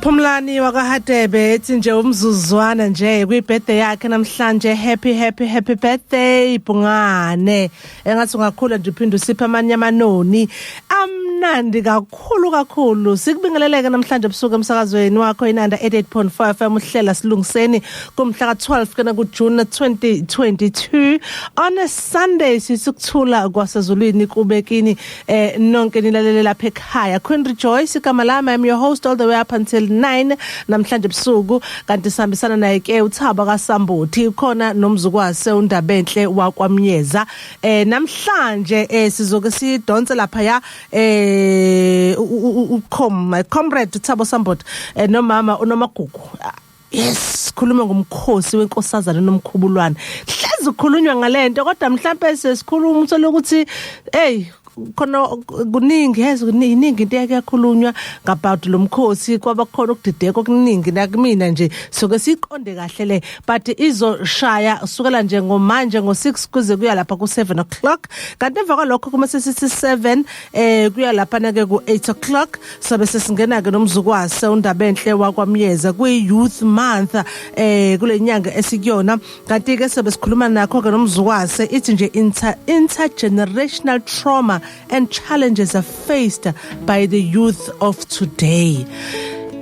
Uphumlani wakaHadebe ethi nje umzuzwana nje kwi-birthday yakhe namhlanje. Happy, happy, happy birthday, Bhungane. Engathi ungakhula nje uphinde usiphe amanye amanoni amnandi kakhulu kakhulu. Sikubingeleleke namhlanje ebusuku emsakazweni wakho Inanda 88.5 FM, uhlela Silungiseni kumhla ka-12 kana kuJune 2022 on a Sunday. Sisikuthula kwasezulwini kube kini nonke nilalele lapha ekhaya. Queen Rejoice igama lami. I'm your host all the way up until 9 namhlanje ebusuku, kanti sihambisana naye ke uThaba kaSambuthi khona nomzukwase uNdabenhle wakwaMnyeza. Namhlanje sizoke sidonse lapha ya ucom my comrade uThabo Sambuthi nomama uNomagugu. Yes, khuluma ngomkhosi wenkosazana noMkhubulwane. Hlezi ukhulunywa ngalento, kodwa mhlambe sesikhuluma uthola ukuthi hey, khona kuningi, yazi, kuningi into eyake yakhulunywa ngabout lo mkhosi, kwaba khona ukudideka okuningi nakumina nje. Soke siqonde kahle le, but izoshaya sukela nje ngomanje ngo6 kuze kuya lapha ku7 o'clock, kanti emva kwalokho kuma sesithi 7 kuya lapha na ke ku8 o'clock sabe sesingena ke nomzukwase uNdabenhle wakwaMyeza kwi Youth Month kule nyanga esikuyona. Kanti ke sobe sikhuluma nakho ke nomzukwase, ithi nje intergenerational trauma and challenges are faced by the youth of today.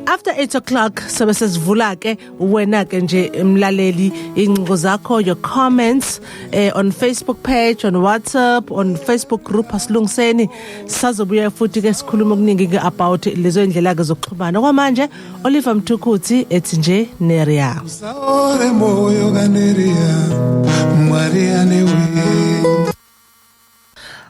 After 8 o'clock sobe sesivula ke wena ke nje mlaleli ingcingo zakho, your comments on Facebook page, on WhatsApp, on Facebook group Asilungiseni. Sazobuya futhi ke sikhuluma okuningi ke about lezo indlela ke zokuxhumana. Kwamanje Oliver Mtukudzi ethi nje Neria. Usaore moyo kaNeria, Mwari anewe.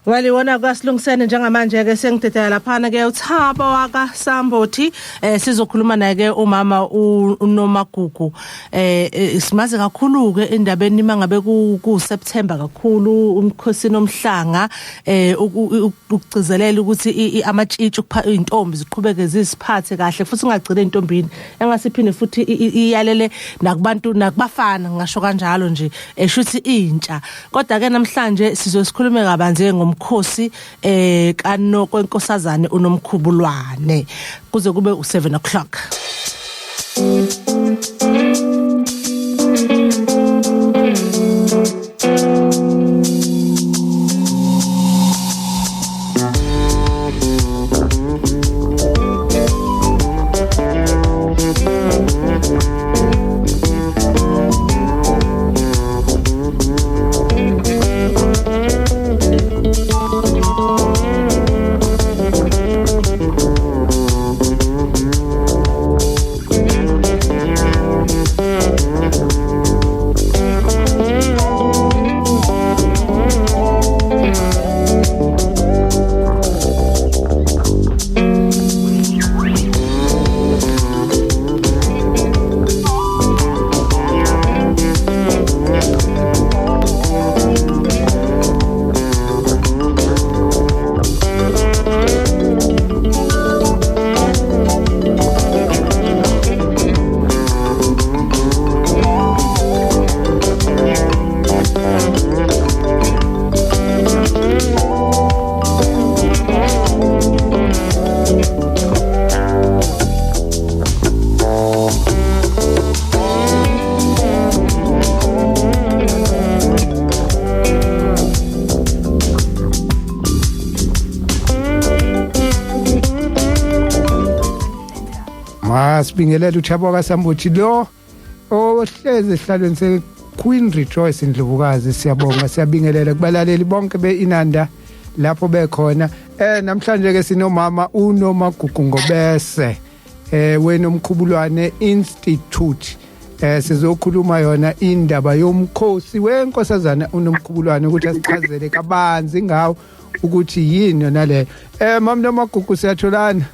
Well, iwona kwaSilungisene njengamanje ke sengidedela laphana ke uThabo wakaSambothi. Sizokhuluma naye ke umama uNomagugu. Simaze kakhulu ke endabeni mangabe ku September kakhulu, umkhosi nomhlanga, ukugcizelela ukuthi amatshitshi, intombi ziqhubeke ziziphathe kahle, futhi ungagcina intombini, engasiphinde futhi iyalele nakubantu, nakubafana, ngisho kanjalo nje, eshuthi intsha. Kodwa ke namhlanje sizosikhulume kabanzi ngomkhosi kano kwenkosazane uNomkhubulwane kuze kube u7 o'clock. Masibingelele uThabo kaSambuthi lo ohlezi esihlalweni se Queen Rejoice Ndlovukazi. Siyabonga, siyabingelela kubalaleli bonke beInanda lapho bekhona. Namhlanje ke sinomama uNomagugu Ngobese wenoMkhubulwane Institute. Sizokhuluma yona indaba yomkhosi wenkosazana uNomkhubulwane, ukuthi asichazele kabanzi ngawo ukuthi yini yona leyo. Mama Nomagugu, siyatholana?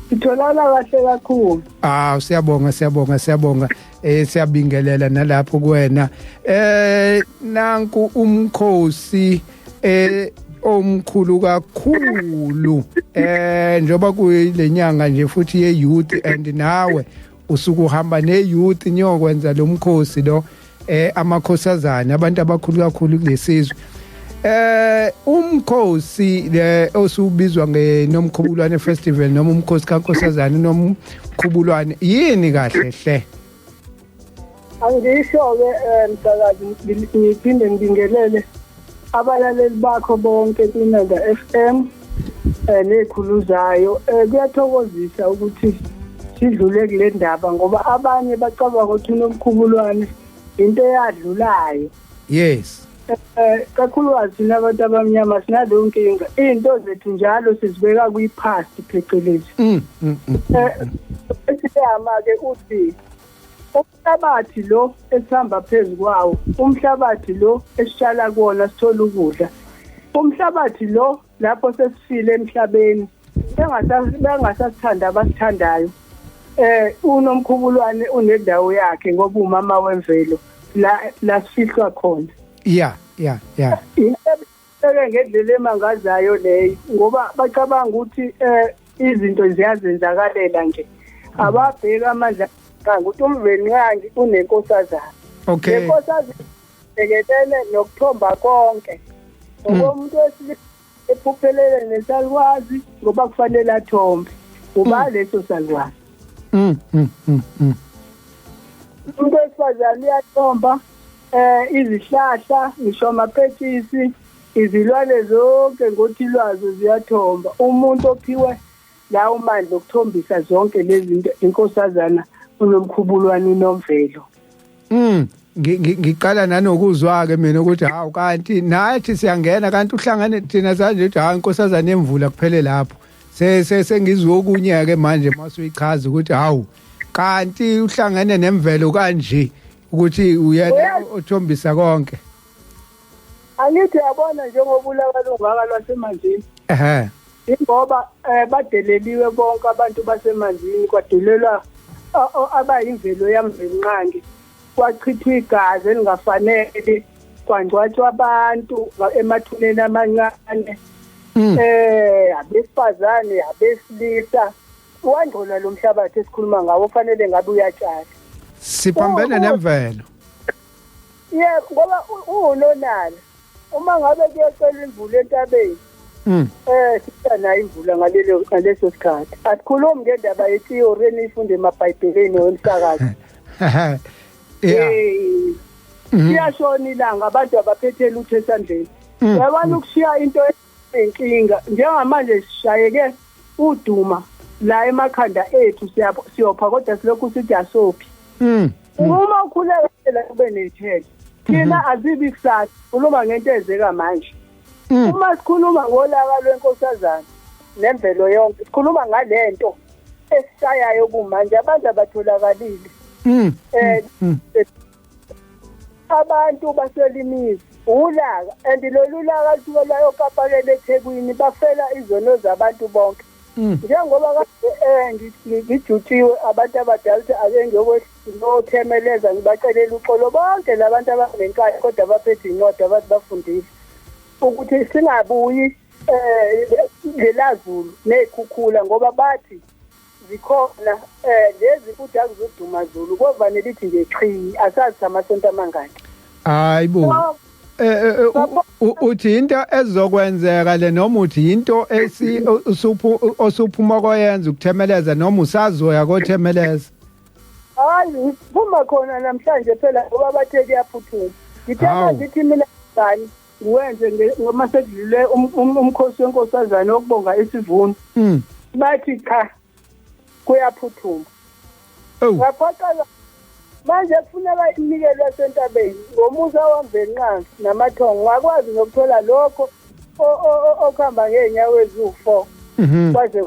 Sitholana kahle kakhulu. Ah, siyabonga, siyabonga, siyabonga. Siyabingelela nalapho kuwena. Nanku umkhosi omkhulu kakhulu, njoba kuyilenyanga nje futhi ye youth, and nawe usuku uhamba ne youth niyokwenza lo mkhosi lo, amakhosazana, abantu abakhulu kakhulu kulesizwe. Umkhosi le osubizwa ngeNomkhubulwane Festival noma umkhosi kaNkosazana Nomkhubulwane yini kahle hle? Angisho-ke msakazi, ngiphinde ngibingelele abalaleli bakho bonke kwiNanda FM nezikhulu zayo. Kuyathokozisa ukuthi sidlule kule ndaba ngoba abanye bacabanga ukuthi uNomkhubulwane into eyadlulayo. Yes. Kakhulukazi thina abantu abamnyama sinaleyo nkinga, izinto zethu njalo sizibeka kwi-past phecelezi. Esiyama-ke uthi umhlabathi lo esihamba phezu kwawo, umhlabathi lo esitshala kuwona sithola ukudla, umhlabathi lo lapho sesifile emhlabeni bengasasithanda abasithandayo, uNomkhubulwane unendawo yakhe ngoba umama wemvelo la sifihlwa khona. Yeah. Into ngendlela emangazayo leyo ngoba bacabanga ukuthi izinto ziyazenzakalela nje. Ababheka amandla ukuthi uMvelinqangi unenkosazana. Lenkosazana ibhekelene nokuthomba konke. Ngoba umuntu wesilisa ephuphelele nesalukwazi ngoba kufanele athombe. Uba leso salukwazi. Umuntu wesifazane uyathomba, izihlahla, ngisho amapetshisi, izilwane zonke ngothi lwazo ziyathomba. Umuntu ophiwe lawo mandla okuthombisa zonke lezi zinto, inkosazana uNomkhubulwane uNomvelo. Ngiqala nanokuzwa ke mina ukuthi hawu kanti nathi siyangena, kanti uhlangane thina sanje ukuthi hawu inkosazana yemvula kuphele lapho. Sengizwe okunye ke manje masuyichaza ukuthi hawu kanti uhlangene nemvelo kanje ukuthi uyena othombisa konke. Angithi yabona njengoba ulaka lungaka lwasemanzini. Ingoba badeleliwe bonke abantu basemanzini, kwadelelwa abayimvelo yaMvelinqangi, kwachithwa igazi elingafanele, kwangcwatshwa abantu emathuneni amancane, abesifazane, abesilisa. Wangcola lo mhlabathi esikhuluma ngawo, kufanele ngabe uyatshala. Siphambene nemvelo. Yebo, ngoba uwunonala. Uma ngabe kuyocelwa imvula entabeni, sitha nayo imvula ngaleso sikhathi. Asikhulumi ngendaba ye-theory eniyifunde emaBhayibhelini wemsakazo. Liyashona ilanga, abantu abaphethe lutho esandleni. Uyabona ukushiya into enkinga njengamanje sishayeke uduma la emakhanda ethu, siyopha kodwa silokhu sithi asophi. Uma ukhulekela ube nethemba. Thina azibi kusasa, khuluma ngento ezeka manje. Uma sikhuluma ngolaka lwenkosazana nemvelo yonke, sikhuluma ngalento esishayayo kumanje, abantu abatholakalile. Abantu baselimizi ulaka, and lolu laka lusuke lwayokapakela eThekwini, bafela izono zabantu bonke. Njengoba kade ngijutshiwe abantu abadala ukuthi ake ngiyothemeleza ngibacelela uxolo bonke labantu abanenkani kodwa baphethe incwadi abathi bafundile ukuthi singabuyi ngelazulu nezikhukhula, ngoba bathi zikhona lezi futhi akuzoduma zulu kovanele lithi nje qhi, asazi amasonto amangaki. Hayibo, uthi into ezokwenzeka le noma uthi into osuphuma koyenza ukuthemeleza noma usazoya kothemeleza? Hayi, ngiphuma khona namhlanje phela ngoba bathe kuyaphuthuma. Ngithe ngithi mina ngani ngiwenze ngoma sekudlule umkhosi wenkosazana wokubonga isivuno. Bathi cha kuyaphuthuma. Ngaphoqa manje kufuneka iminikelo yasentabeni ngomusa waMvelinqangi namathongo, ngakwazi nokuthola lokho okuhamba ngey'nyawo eziwu-4 kwaze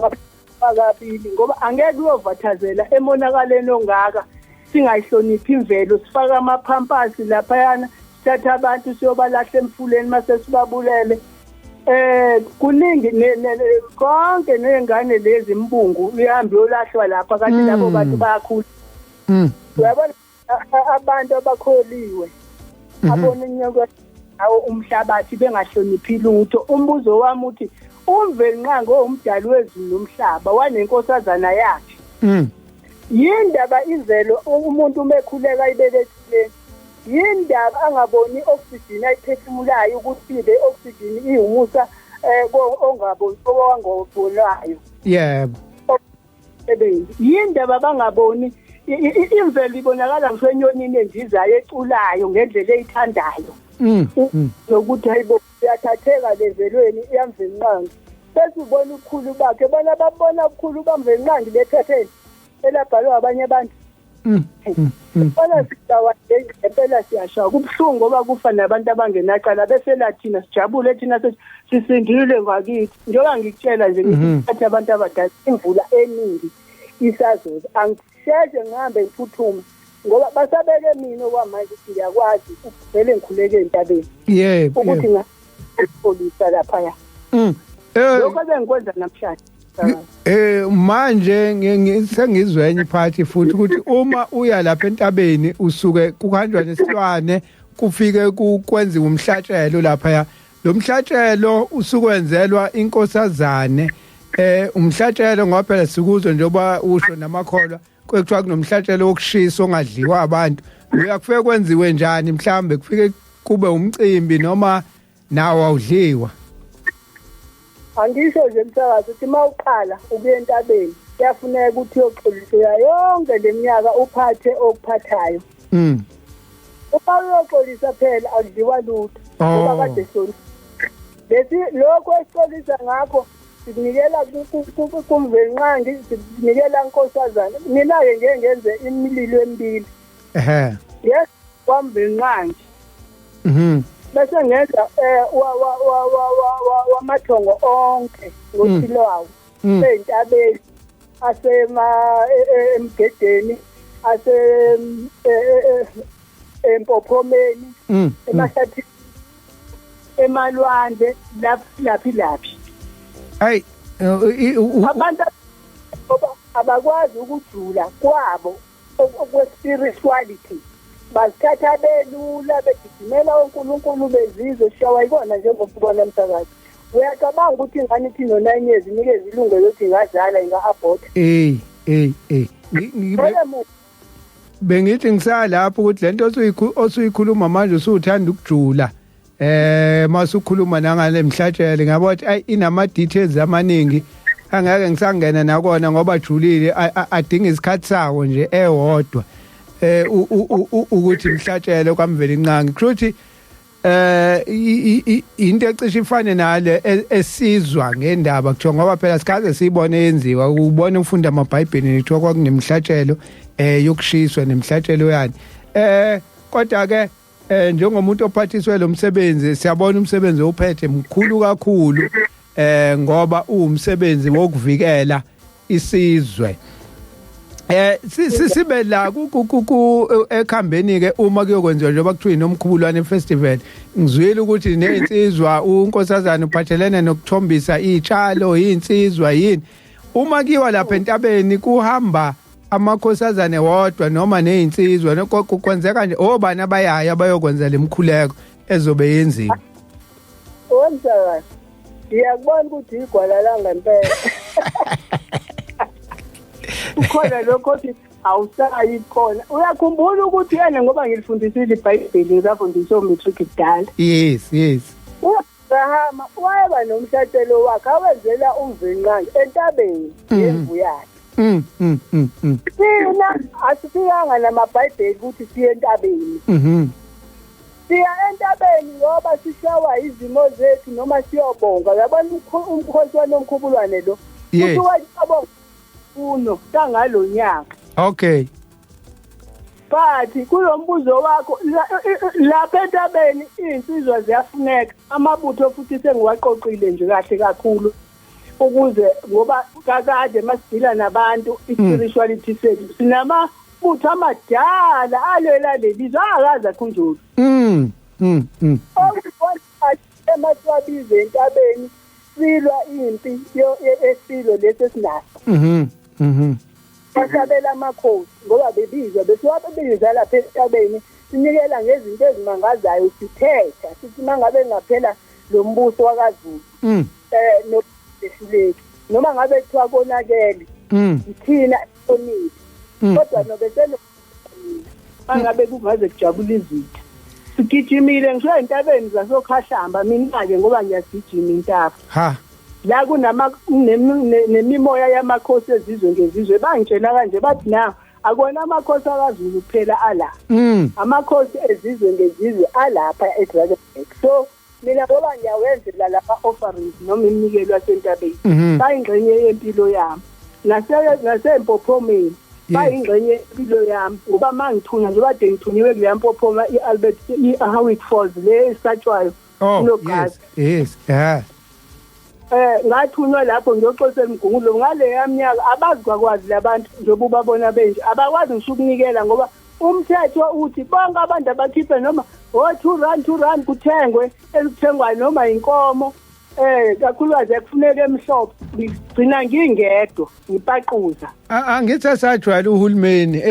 kwakabili, ngoba angeke uyovathazela emonakaleni ongaka singayihloniphi imvelo, sifake amaphampasi laphayana, sithathe abantu siyobalahla emfuleni mase sibabulele. Kuningi konke ney'ngane lezi imbungu uhambe uyolahlwa lapha kanti labo bantu bayakhula. Uyabona abantu abakholiwe abona inyoko awo umhlabathi bengahloniphi lutho. Umbuzo wami uthi uMvelinqangi owumdali wezulu nomhlaba wanenkosazana yakhe, yindaba imvelo umuntu uma ekhuleka ibeke eceleni? Yindaba angaboni i-oxygen ayiphefumulayo ukuthi le oxygen iwumusa ongaboni owangobonayo. Yebo. Sebenzi. Yindaba bangaboni imvelo ibonakala ngisho enyonini endizayo eculayo ngendlela eyithandayo. Nokuthi hayibo uyathatheka levelweni iyamvenqangi. Bese ubona ubukhulu bakhe, bona babona ubukhulu bamvenqangi lephepheni elabhalwa abanye abantu. Bona sidawa ngempela siyasha kubuhlungu ngoba kufa nabantu abangenacala bese la thina sijabule thina sisindile ngakithi. Njengoba ngikutshela nje ngithi abantu abadala imvula eningi isazoza, angisheshe ngihambe ngiphuthume ngoba basabeke mina okwamanje ngiyakwazi ukuvele ngikhuleke entabeni. Yebo. Ukuthi ngaxolisa lapha ya. Lokho bengikwenza namhlanje. Manje sengizwe enye iphathi futhi ukuthi uma uya lapha entabeni usuke kuhanjwa nesilwane kufike kwenziwe umhlatshelo lapha. Lo mhlatshelo usukwenzelwa inkosazane. Umhlatshelo ngoba phela sikuzwe njengoba usho namakholwa kwekuthiwa kunomhlatshelo wokushisa ongadliwa abantu. Uyakufike kwenziwe njani? Mhlambe kufike kube umcimbi noma nawo awudliwa? Angisho nje msakazi ukuthi uma uqala ukuya entabeni kuyafuneka ukuthi uyoxolisa yonke leminyaka uphathe okuphathayo. Uma uyoxolisa phela akudliwa lutho ngoba kade sona. Bese lokho esixolisa ngakho sikunikela kumvenqangi, sikunikela inkosazana. Mina-ke ngeke ngenze imililo emibili. Ehhe. Yes, kwamvenqangi. Bese ngenza wamathongo onke ngothilwawo entabeni asema emgedeni ase empophomeni emahlathini emalwandle laphi laphi. Hey, abantu abakwazi ukujula kwabo okwe-spirituality bazithatha belula begijimela oNkulunkulu bezizwe shawa ikona njengokubona msakazi. Uyacabanga ukuthi ingane ithi no-9 years inikeze ilungelo lokuthi ingazala inga-abort? Bengithi ngisalapho ukuthi lento osuyikhuluma manje usuthanda ukujula. Masukhuluma nangale mhlatshele ngiyabona ukuthi ay inama details amaningi angeke ngisangena nakona ngoba julile adinga isikhathi sawo nje ewodwa ukuthi mhlatshele kwaMvelinqangi. Kusho into ecishe ifane nale esizwa ngendaba kuthiwa ngoba phela sikaze siyibone yenziwa ubone ufunda amaBhayibheli kuthiwa kwakunemhlatshelo yokushiswa nemhlatshelo yani. Kodwa ke njengomuntu ophathiswe lo msebenzi siyabona umsebenzi ophethe mkhulu kakhulu ngoba uwumsebenzi wokuvikela isizwe. Sibe la ku ekhambeni ke uma kuyokwenziwa njengoba kuthiwa iNomkhubulwane Festival, ngizwile ukuthi nezinsizwa unkosazana uphathelene nokuthombisa izitshalo, izinsizwa yini. Uma kiwa lapha entabeni kuhamba amakhosazane wodwa noma nezinsizwa kwenzeka nje obani abayaya abayokwenza lemkhuleko ezobe yenziwa? Wemsakazi, ngiyakubona ukuthi igwala la ngempela. Ukhona lokho othi awusayi khona. Uyakhumbula ukuthi yena ngoba ngilifundisile iBhayibheli ngisafundisa o-matric kudala. Yes, yes. U-Abrahama wayeba nomhlatshelo wakhe awenzela uMvelinqangi entabeni yemvu yakhe. Thina asifikanga namaBhayibheli ukuthi siye entabeni. Siya entabeni ngoba sishawa izimo zethu noma siyobonga. Uyabona umkhosi waNomkhubulwane lo? Yes. Uthi uno kangalo nyaka. Okay. But kulombuzo wakho lapha entabeni insizwa ziyafuneka, amabutho futhi sengiwaqoqile nje kahle kakhulu ukuze ngoba kakade masidila nabantu i-spirituality sethu sinamabutho amadala alwela lelizwe angakaze akhunjulwe. Emaswabize entabeni silwa impi esilo lesi esinaso. Basabela amakhosi ngoba bebizwa besiwabiza lapha entabeni sinikela ngezinto ezimangazayo sithetha sithi mangabe ngaphela lo mbuso wakaZulu nobehluleki noma ngabe kuthiwa konakele ithina onile kodwa nobe seno Mangabe kungaze kujabula izitha. Sigijimile ngisho entabeni zasoKhahlamba mina-ke ngoba ngiyagijima intaba. Ha. La kunama nemimoya yamakhosi ezizwe ngezizwe bangitshela kanje bathi na akona amakhosi akaZulu kuphela ala. Amakhosi ezizwe ngezizwe alapha eDrakenberg. So mina ngoba ngiyawenzela lapha offerings noma iminikelo yasentabeni. Bayingxenye yempilo yami. Nasempophomeni bayingxenye yempilo yami ngoba mangithunywa nje bade ngithunyiwe kuleya mpophoma i-Albert i-Howick Falls le esatshwayo. Oh, yes, yes, yeah. Ngathunywa lapho ngiyoxoxa emgungulo ngale yaminyaka abazi kwakwazi labantu njengoba ubabona benje abakwazi ngisho ukunikela ngoba umthetho uthi bonke abantu abakhiphe noma 2 rand 2 rand kuthengwe elikuthengwayo noma inkomo kakhulukazi ekufuneka emhlophe ngigcina ngingedwa ngipaquza. Angithi sasajwayele uhulumeni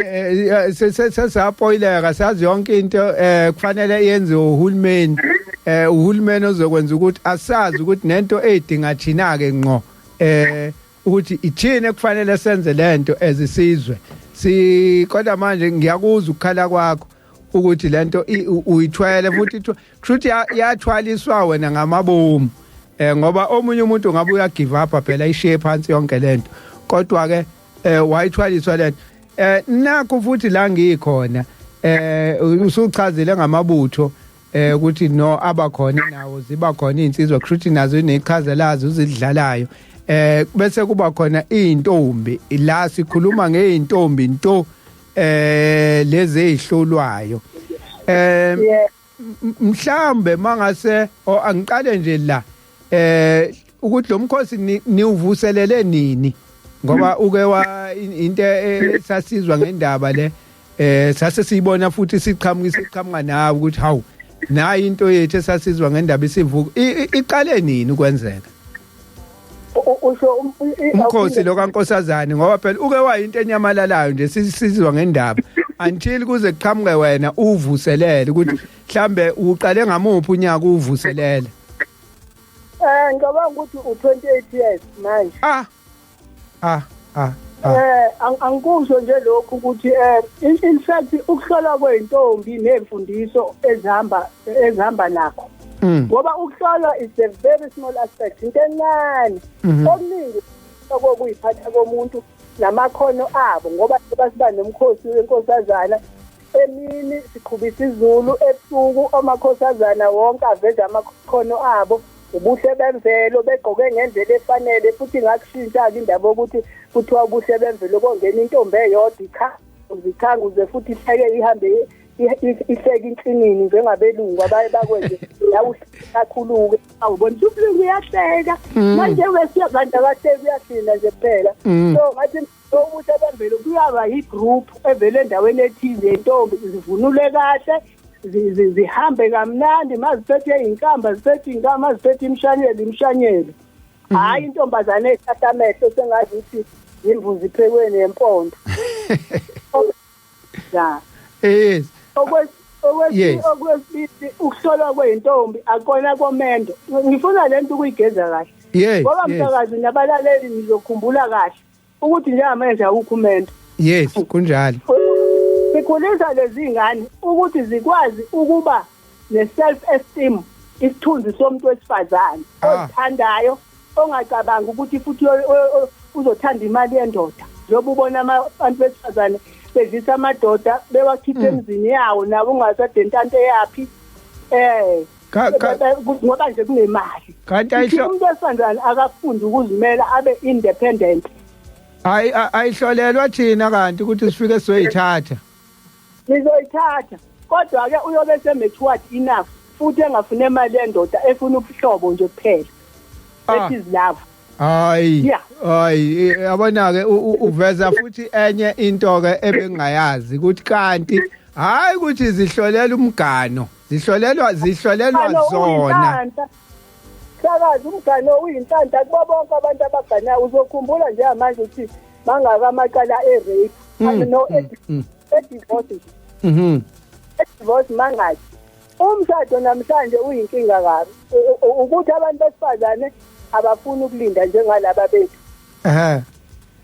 sesapoyileka sazi yonke into kufanele yenziwe uhulumeni. Uhulumeni ozokwenza ukuthi asazi ukuthi nento eyidinga thina ke ngqo ukuthi ithini ekufanele senze lento ezisizwe. Si kodwa manje ngiyakuzwa ukukhala kwakho ukuthi lento uyithwele futhi kushuthi yathwaliswa wena ngamabomu ngoba omunye umuntu ngabe uya give up phela ishiye phansi yonke lento kodwa ke wayithwaliswa lento. Nakho futhi la ngikhona usuchazile ngamabutho ukuthi no abakhona nawo ziba khona insizwa kushuthi nazo inechaza lazo uzidlalayo bese kuba khona izintombi la sikhuluma ngeintombi nto lezi ezihlolwayo mhlambe mangase angiqale nje la ukuthi lo mkhosi niwuvuselele nini ngoba uke wa into esasizwa ngendaba le sase siyibona futhi siqhamuka nawe ukuthi hawu nayi into yethu esasizwa ngendaba isivuka iqale nini ukwenzeka usho umkhosi lo kaNkosazane ngoba phela uke wayinto enyamalalayo nje sisizwa ngendaba until kuze kuqhamuke wena uvuselele ukuthi mhlambe uqale ngamuphi unyaka uvuselele. Ngicabanga ukuthi u28 years manje. Angikusho nje lokhu ukuthi in fact ukuhlolwa kweintombi nemfundiso ezihamba nakho. Ngoba ukuhlolwa is a very small aspect into encane. Okuningi okuyiphatha komuntu namakhono abo ngoba basiba nomkhosi wenkosazana emini siqhubisa izulu ebusuku amakhosazana wonke aveza amakhono abo ubuhle bemvelo begqoke ngendlela efanele futhi ngakushintsha-ke indaba yokuthi kuthiwa ubuhle bemvelo kongena intombi eyodwa ikhanguze futhi ihleke ihambe ihleke inhlinini njengabelungu abaye bakwenze la kakhulu-ke awubona umlungu uyahleka manje abantu abahleki uyahlina nje kuphela. So ngathi ubuhle bemvelo kuyaba yi-group evele endaweni ethize yentombi zivunule kahle zihambe kamnandi maziphethe izinkamba ziphethe izinkamba ziphethe imishanyelo. Hayi intombazane ethatha amehlo sengazi ukuthi imbuzi iphekwe nempondo. Ya. Yes. Okwesibili ukuhlolwa kweintombi akona komendo. Ngifuna lento ukuyigeza kahle. Ngoba msakazi nabalaleli nizokhumbula kahle ukuthi njengamanje awukho umendo. Yes, kunjalo. Sikhulisa lezi ngane ukuthi zikwazi ukuba ne-self esteem, isithunzi somuntu wesifazane othandayo ongacabanga ukuthi futhi uzothanda imali yendoda. Njengoba ubona abantu besifazane bedlisa amadoda bewakhipha emzini yawo nabo ungasade intante yapi ngoba nje kunemali. Kanti umuntu wesifazane akafundi ukuzimela abe independent. Hayi ayihlolelwa thina kanti ukuthi sifike sizoyithatha. Nizoyithatha kodwa ke uyobe sematured enough futhi engafune imali yendoda efuna ubuhlobo nje kuphela. That is love. Hayi hayi yabona ke uveza futhi enye into ke ebengayazi ukuthi kanti hayi ukuthi zihlolela umgano zihlolelwa zona. Sakazi umgano uyinhlanhla kubo bonke abantu abaganayo. Uzokhumbula nje manje ukuthi mangaka amacala e-rape no e-divorce. E-divorce mangathi umshado namhlanje uyinkinga kabi ukuthi abantu besifazane abafuni ukulinda njengalaba bethu.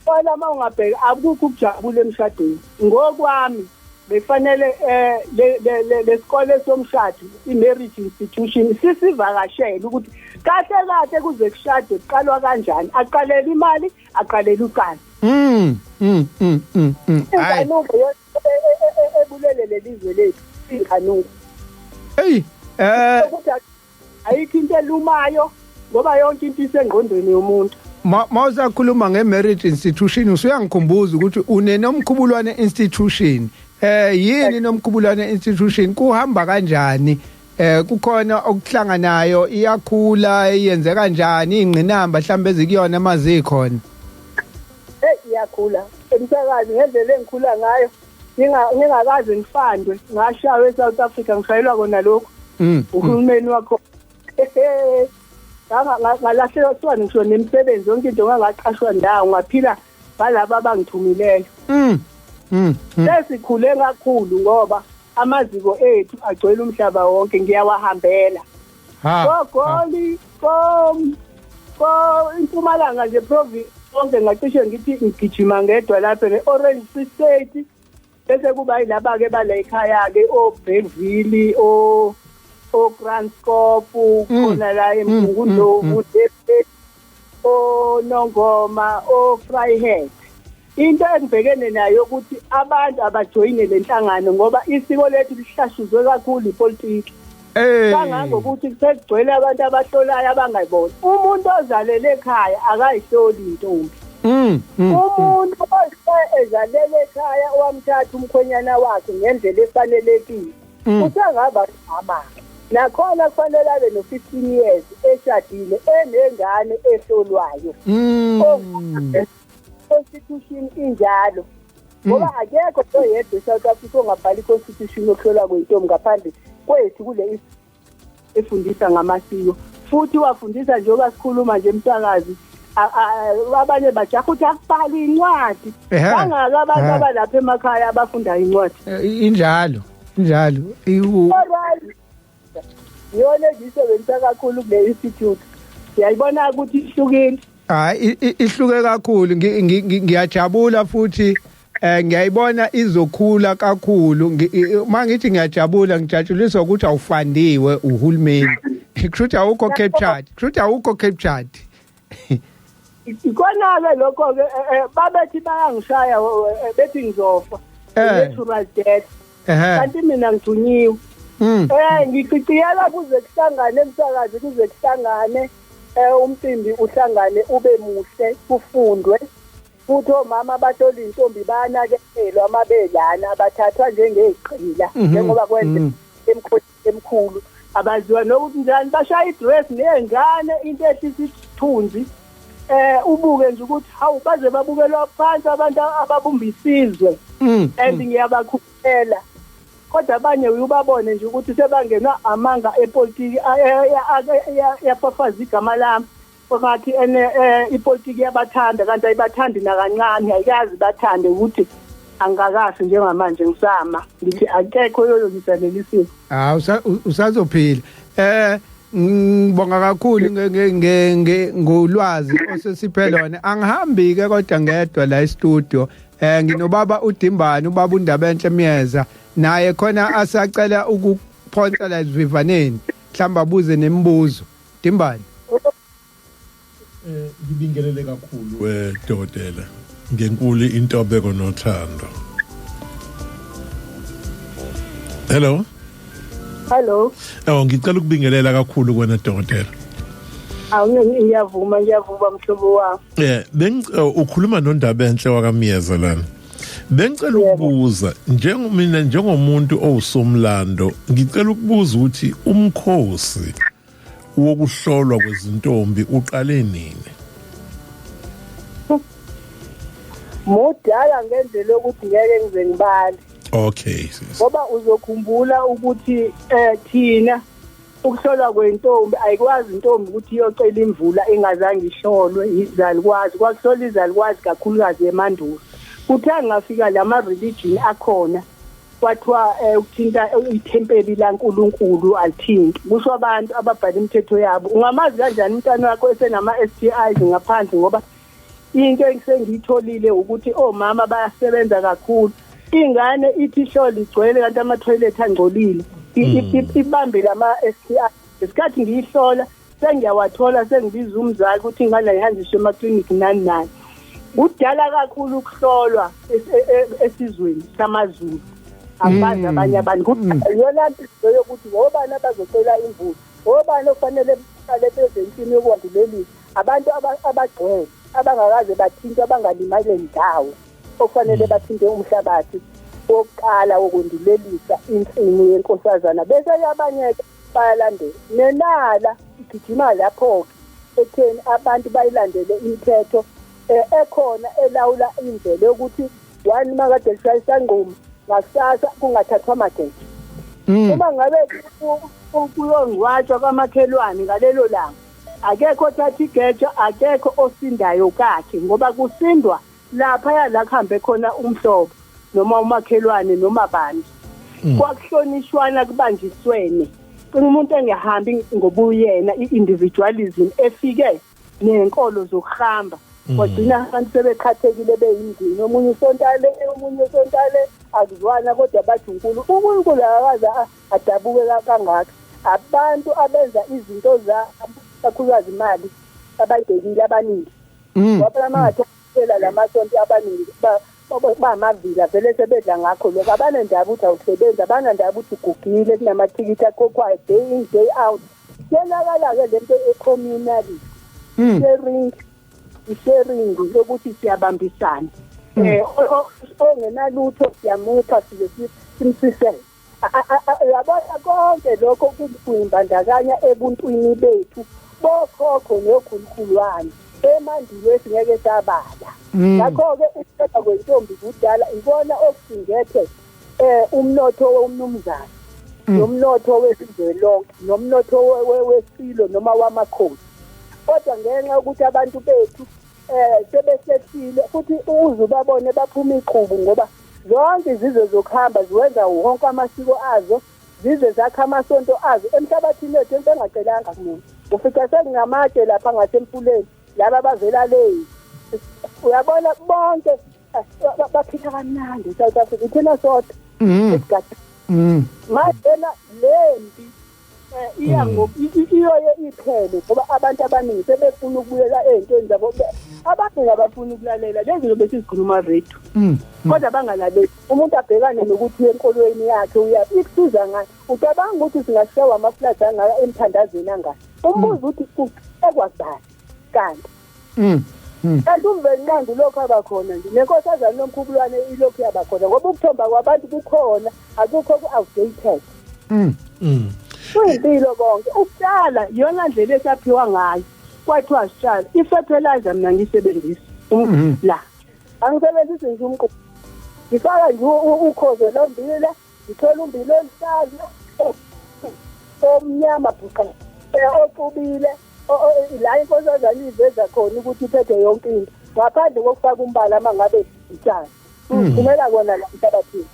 Kodwa uma ungabheka akukho ukujabula emshadweni. Ngokwami Befanele lesikole somshado, i-marriage institution, sisivakashele ukuthi kahle kahle kuze kushadwe kuqalwa kanjani. Aqalela imali, aqalela ucansi. Inkanuko ebulele lelizwe lethu, inkanuko. Hey, ukuthi ayikho into elumayo ngoba yonke into isengqondweni yomuntu. Mawusakhuluma nge-marriage institution, usuyangikhumbuza ukuthi uneNomkhubulwane institution. Yini Nomkhubulwane institution? Kuhamba kanjani? Kukhona okuhlanganayo, iyakhula, iyenze kanjani, ingqinamba mhlambe ezikuyona mazikhona? Hey, iyakhula emsakazi ngendlela engikhula ngayo. Ngingakaze ngifandwe, ngashaywa eSouth Africa, ngishayelwa kona lokho uhulumeni wakho. Ngalahlekelwa ngisho nemisebenzi, yonke into, ngangaqashwa ndawo, ngaphila ngalabo abangithumileyo. Sesikhule kakhulu ngoba amaziko ethu agcwele umhlaba wonke, ngiyawahambela. KoGoli, ko impumalanga nje, province yonke, ngacishe ngithi ngigijima ngedwa lapha ne-Orange Free State, bese kuba yilaba-ke bala ekhaya-ke, o-Bergville, o-Kranskop, khona la eMgungundlovu, oNongoma, o-Vryheid. Into engibhekene nayo ukuthi abantu abajoyine le nhlangano ngoba isiko lethu lihlashuzwe kakhulu ipolitiki, kangangokuthi sekugcwele abantu abahlolayo abangayiboni. Umuntu ozalele ekhaya akayihloli intombi. Umuntu ezalele ekhaya, owamthatha umkhwenyana wakhe ngendlela efanelekile, usangaba umama. Nakhona kufanele abe no-15 years eshadile, enengane ehlolwayo. Constitution injalo ngoba akekho oyedwa eSouth Africa ongabhala i-constitution yokuhlolwa kwentombi ngaphandle kwethu kule efundisa ngamasiko. Futhi wafundisa, njengoba sikhuluma nje emsakazi, abanye bajaha ukuthi akubhali incwadi. Bangaka abantu abalapha emakhaya abafundayo incwadi? Injalo, injalo. Alright, iyona engiyisebenzisa kakhulu kule institute, siyayibona ukuthi ihlukile. Hayi, ihluke kakhulu. Ngiyajabula futhi ngiyayibona izokhula kakhulu. Mangithi ngiyajabula, ngijatshuliswa ukuthi awufandiwe uhulumeni, kushuthi awukho captured, kushuthi awukho captured. Ikona-ke lokho-ke, babethi bayangishaya, bethi ngizofa natural death, kanti mina ngithunyiwe. Ngiciciyela kuze kuhlangane emsakazi, kuze kuhlangane, umcimbi uhlangane ube muhle, kufundwe futhi. Omama abathola intombi bayanakekelwa amabelana, abathathwa njengezigqila njengoba kwenze emkhulu, abaziwa nokuthi njani, bashaya idress ney'ngane, into ehlisa isithunzi. Ubuke nje ukuthi hawu, baze babukelwa phansi abantu ababumba isizwe. And ngiyabakhulela, kodwa abanye uyubabone nje ukuthi sebangenwa amanga epolitiki, yafafaza igama lami ngathi ene ipolitiki yabathanda, kanti ayibathandi nakancane, ayikazi bathande ukuthi angikakafi njengamanje, ngisama ngithi akekho oyolungisa leli siko. Ah, usazophila. Ngibonga kakhulu ngolwazi osesiphe lona. Angihambi ke kodwa ngedwa la e-studio. Nginobaba uDimbani, ubaba uNdabenhle Miyeza, naye khona asacela ukuphonsa la esivivaneni. Mhlamba abuze nemibuzo. Dimbani. Ngibingelele kakhulu, dokotela, ngenkulu intobeko nothando. Hello. Hello. Oh, ngicela ukubingelela kakhulu kuwena, dokotela. Awu, ngiyavuma, ngiyavuma, mhlobo wami. Ukhuluma noNdabenhle wakaMiyeza lana. Bengicela ukubuza njengomina, njengomuntu owusomlando, ngicela ukubuza ukuthi umkhosi wokuhlolwa kwezintombi uqale nini? Mudala ngendlela yokuthi ngeke ngize ngibale. Okay, sis. Ngoba uzokhumbula ukuthi thina ukuhlolwa kwentombi, ayikwazi intombi ukuthi iyocela imvula ingazange ihlolwe izalikwazi. Kwakuhlola izalikwazi kakhulukazi emandulo. Kuthe ngafika lama religion akhona, kwathiwa ukuthinta ithempeli laNkuluNkulu alithinti, kusho abantu ababhala imithetho yabo. Ungamazi kanjani umntwana wakho esenama STIs ngaphandle? Ngoba into engisengiyitholile ukuthi omama bayasebenza kakhulu. Ingane ithi ihlola igcwele kanti ama-toilet angcolile, ibambe lama-STI. Ngesikhathi ngiyihlola sengiyawathola, sengibiza umzali ukuthi ingane ayihanjiswe emaklinikhi nani nani. Kudala kakhulu ukuhlolwa esizweni samaZulu, angibazi abanye abantu. Iyona nto yokuthi obani abazocela imvula, obani okufanele baqale beze insimi yokwandulelisa, abantu abagcwele abangakaze bathintwe, abangalimale ndawo, okufanele bathinte umhlabathi wokuqala wokundulelisa insimu yenkosazana, bese abanye-ke bayalandela. Nenala igijima lapho-ke ekutheni abantu bayilandele imithetho ekhona elawula indlela yokuthi one makade lishaya isangquma ngakusasa kungathathwa amageja. Uma ngabe kuyongcwatshwa kwamakhelwane ngalelo langa, akekho othatha igeja, akekho osindayo kakhe, ngoba kusindwa laphaya la kuhambe khona umhlobo noma umakhelwane noma bani. Kwakuhlonishwana, kubanjiswene, umuntu engahambi ngobuyena, i-individualism efike nenkolo zokuhamba, kwagcina abantu sebeqhathekile beyimndeni, omunye usontale, omunye usontale, akuzwana, kodwa bathi uNkulunkulu akakaze adabuke kangaka. Abantu abenza izinto zabo, kakhulukazi imali, abayibhekile abaningi, ngoba mangathela lamasonto abaningi bamavila vele, sebedla ngakho lokho. Abanandaba ukuthi awusebenzi, abanandaba ukuthi ugugile, kunamathikithi akhokhwayo day in day out. Kuyonakala-ke lento e-communality sharing, i-sharing yokuthi siyabambisana, ongenalutho siyamupha, size simsisele. Uyabona, konke lokho kuyimbandakanya ebuntwini bethu bokhokho nokhulukhulwane emandulo esingeke sabala. Ngakho-ke ukuqeda kwentombi kudala ikona okusingethe umnotho womnumzane nomnotho wesizwe lonke nomnotho wesilo noma wamakhosi, kodwa ngenxa yokuthi abantu bethu sebesehlile futhi uze ubabone baphuma iqhubu, ngoba zonke izizwe zokuhamba ziwenza wonke amasiko azo, zize zakha amasonto azo emhlabathini wethu bengacelanga kumuntu. Ufica sekunamatshe lapha ngasemfuleni, laba bavela le, uyabona, bonke baphila kamnandi e-South Africa, ithina sodwa esigadi. Manje lempi iya iyoye iphele, ngoba abantu abaningi sebefuna ukubuyela ey'ntweni zabo. Abaningi abafuna ukulalela lezi zinto besizikhuluma radio, kodwa bangalaleli. Umuntu abhekane nokuthi uye enkolweni yakhe, uyaphi, ikusiza ngani? Ucabanga ukuthi singashawa ama-floods angaka emthandazweni angaka? Umbuzo uthi kucekwa bani kanti? Kanti uMvelinqangi ulokhu abakhona nje, nenkosazane nomkhubulwane ilokhu yabakhona, ngoba ukuthomba kwabantu kukhona, akukho ku-outdated. Kuyimpilo konke. Ukutshala iyona ndlela esaphiwa ngayo, kwathiwa sitshala. I-fertilizer mina ngiyisebenzisa la, angisebenzisi nje umquba, ngifaka nje ukhozo lombila, ngithola umbila oluhlaza omnyama bhuqa, oxubile, la inkosazane iveza khona ukuthi iphethe yonke into ngaphandle kokufaka umbala. Uma ngabe itshala, uthumela kona la emhlabathini,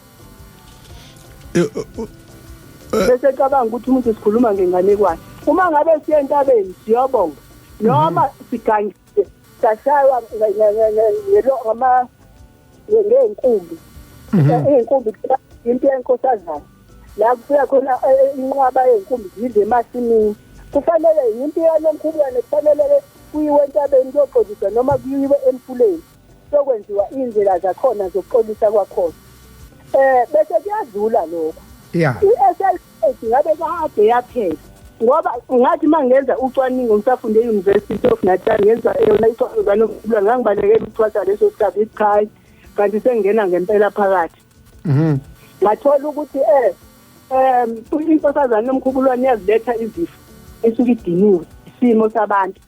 bese cabanga ukuthi umuntu sikhuluma ngenganekwane. Uma ngabe siye entabeni siyobonga noma sigangile, sashaywa ngey'nkumbi, iy'nkumbi into yenkosazana la kufika khona inqwaba yey'nkumbi zidle emasimini. Kufanele yimpi yanomkhulwane, kufanele kuyiwe entabeni kuyoxoliswa noma kuyiwe emfuleni sokwenziwa iy'ndlela zakhona zokuxolisa kwakhona, bese kuyadlula lokho. I-SLH ngabe kade yaphela, ngoba ngathi uma ngenza ucwaningo ngisafunde e-University of Natal, ngenza yona icwaningo kanomkhulwane, ngangibalekela ukuthwasa leso sikhathi, ithi cha, kanti sengingena ngempela phakathi. Ngathola ukuthi inkosazane nomkhubulwane iyaziletha izifo, esuke idiniwe isimo sabantu,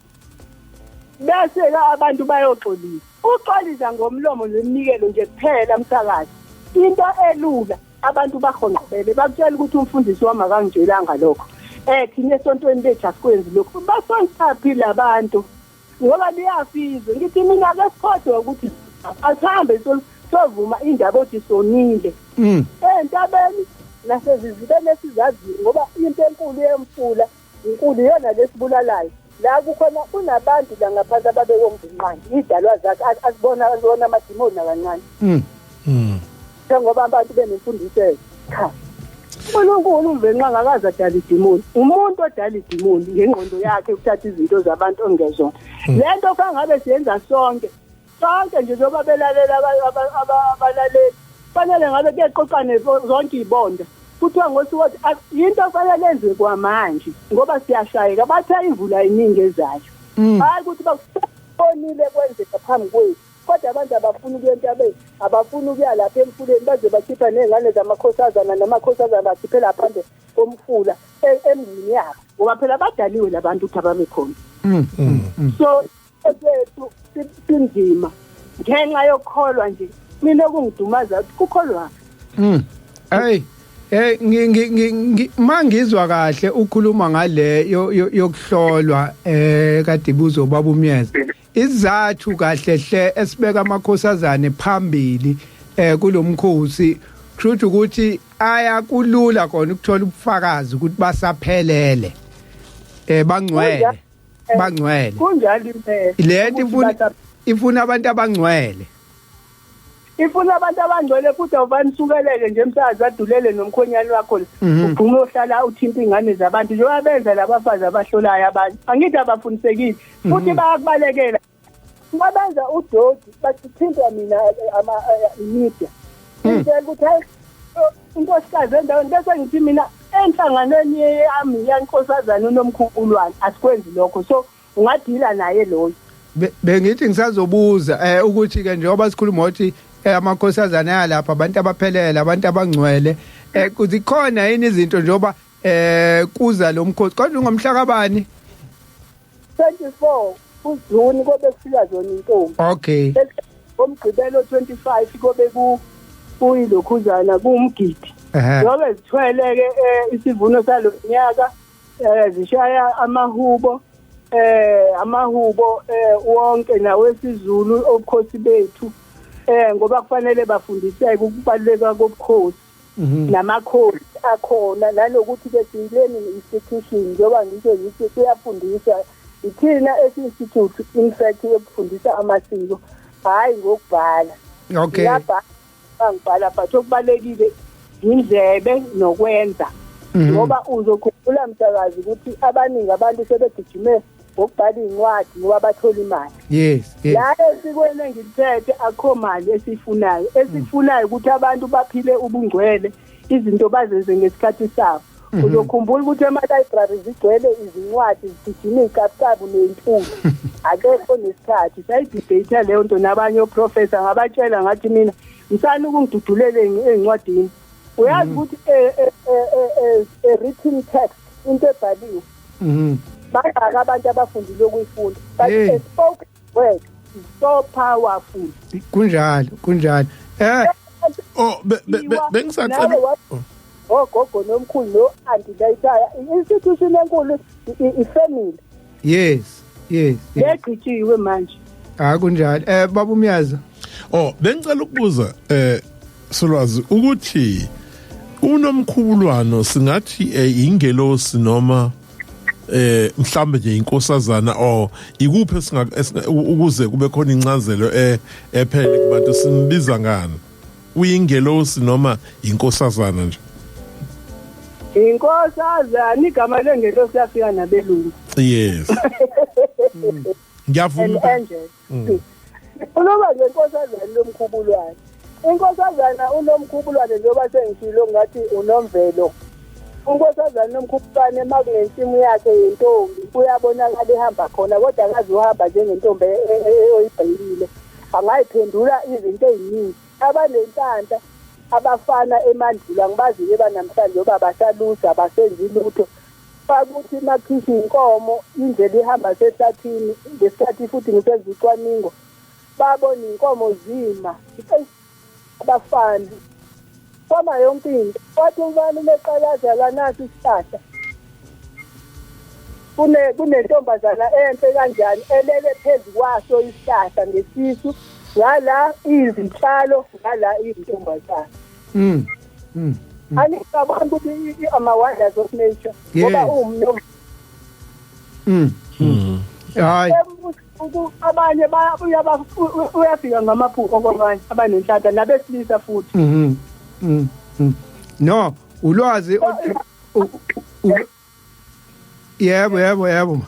bese-ke abantu bayoxolisa. Uxolisa ngomlomo neminikelo nje kuphela, msakazi, into elula. Abantu bahonqobele, bakutshela ukuthi umfundisi wami akangitshelanga lokho, thina esontweni lethu asikwenzi lokhu. Basontaphi labantu? Ngoba liyafizwe. Ngithi mina ake sikhohlwe ukuthi asihambe sovuma indaba othi sonile entabeni nasezizibeni esizaziyo, ngoba into enkulu yemfula inkulu iyona lesibulalayo. La kukhona kunabantu la ngaphansi ababekwe uMvelinqangi, idalwa zakhe, asibona, asibona amadimoni nakancane. Njengoba abantu benemfundiso, cha, uNkulunkulu uMvelinqangi angakaze adala idimoni. Umuntu odala idimoni ngengqondo yakhe ukuthatha izinto zabantu ongezona. Lento fangabe siyenza sonke sonke nje, njengoba belalela abalaleli, fanele ngabe kuyaqoqane zonke izibonda, kuthiwa ngosuku into fanele enziwe kwamanje, ngoba siyashayeka. Bathe imvula iningi ezayo. Hayi ukuthi bakubonile kwenzeka phambi kwethu, kodwa abantu abafuni ukuya entabeni, abafuni ukuya lapha emfuleni, baze bakhipha ney'ngane zamakhosazana namakhosazana, bakhiphela phandle komfula emzini yabo, ngoba phela badaliwe labantu ukuthi ababe khona. So ethu sinzima ngenxa yokukholwa nje. Mina okungidumaza ukuthi kukholwa. Hey, ngi mangizwa kahle ukhuluma ngale yokuhlolwa kade ibuzo baba uMyeza. Izathu kahle hle esibeka amakhosazane phambili kulomkhosi, kusho ukuthi aya kulula kona ukuthola ubufakazi ukuthi basaphelele, bangcwele, bangcwele. Kunjalo impela. Lento ifuna abantu abangcwele. Ifuna abantu abangcwele, futhi awufanisukelele nje emsakazi adulele nomkhonyane wakho, ugqume ohlala uthinta ingane zabantu njengoba benza labafazi abahlolayo abantu. Angithi abafundisekile, futhi bayakubalekela mabenza udoti, bathintwa mina ama media, ngitshela ukuthi hayi, inkosikazi endaweni, bese ngithi mina enhlanganweni yami yankosazana uNomkhubulwane asikwenzi lokho, so ungadila naye loyo. Bengithi ngisazobuza ukuthi ke njengoba sikhuluma ukuthi amakhosazana ayalapha abantu abaphelele, abantu abangcwele, kuzikhona yini izinto njengoba kuza lo mkhosi, kodwa ungomhla kabani? 24 uJuni kobe kufika zona intombi. Ngomgqibelo 25 kobe ku kuyilokhuzana kuwumgidi. Njengoba zithwele ke isivuno salonyaka, zishaya amahubo, amahubo wonke nawesiZulu obukhosi bethu, ngoba kufanele bafundiseke ukubaluleka kobukhosi namakhosi akhona, nanokuthi ke siyi-learning institution. Njengoba ngisho ngithi kuyafundiswa, ithina esi-institute in fact yokufundisa amasiko, hhayi ngokubhala. Ngiyabhala, ngibhala, but okubalulekile indlebe nokwenza, ngoba uzokhumbula msakazi ukuthi abaningi abantu sebegijime ngokubhala iy'ncwadi ngoba bathola imali. yes La esikweni engiliphethe akukho mali esiyifunayo. Esifunayo ukuthi abantu baphile ubungcwele, izinto bazenze ngesikhathi sabo. Uzokhumbula ukuthi ema-library zigcwele izincwadi, zigijima iy'kabukabu ney'ntuli, akekho nesikhathi. Sayi-debate leyo nto nabanye oprofessor, ngabatshela ngathi mina msani ukungidudulela ey'ncwadini. Uyazi ukuthi a written text, into ebhaliwe, bangaka abantu abafundile ukuyifunda, but a spoken word is so powerful. Kunjalo, kunjalo. Oh, bengisacela Nawe ogogo nomkhulu no-aunty layikhaya, i-institution enkulu i-family. yes. Legqitshiwe manje. Ah, kunjalo. Baba uMyaza. Oh, bengicela ukubuza Solwazi ukuthi uNomkhubulwano singathi ingelosi noma mhlambe nje inkosazana, or ikuphi esinga ukuze kube khona incazelo ephelele kubantu, simbiza ngani? Uyingelosi noma inkosazana nje? Inkosazana. Igama lengelosi yafika nabelungu. Yes, ngiyavuma. An angel. Uloba nje inkosazana lomkhubulwane, inkosazana uNomkhubulwane, njengoba sengishilo ngathi uNomvelo, unkosazana uNomkhubulwane makunensimu yakhe yentombi uyabonakala ehamba khona, kodwa akazi uhamba njengentombi oyibhekile, angayiphendula izinto ey'ningi. Abanenhlanhla abafana emandulo, angibazi-ke banamhlanje ngoba abasalusi, abasenzi lutho. Bakuthi makhishwa inkomo, indlela ihamba sehlathini, ngesikhathi futhi ngisenza ucwaningo babona inkomo zima abafana kwama yonke into. Kwathi ubani umeqalaza la, nasi isihlahla, kunentombazana enhle kanjani elele phezu kwaso isihlahla ngesisu, ngala izitshalo, ngala izintombazana. Angicabanga ukuthi ama-wonders of nature, ngoba uwumntu. Hayi. Abanye uyafika ngamaphupho kwabanye abanenhlanhla nabesilisa futhi. No, ulwazi. Yebo, yebo, yebo.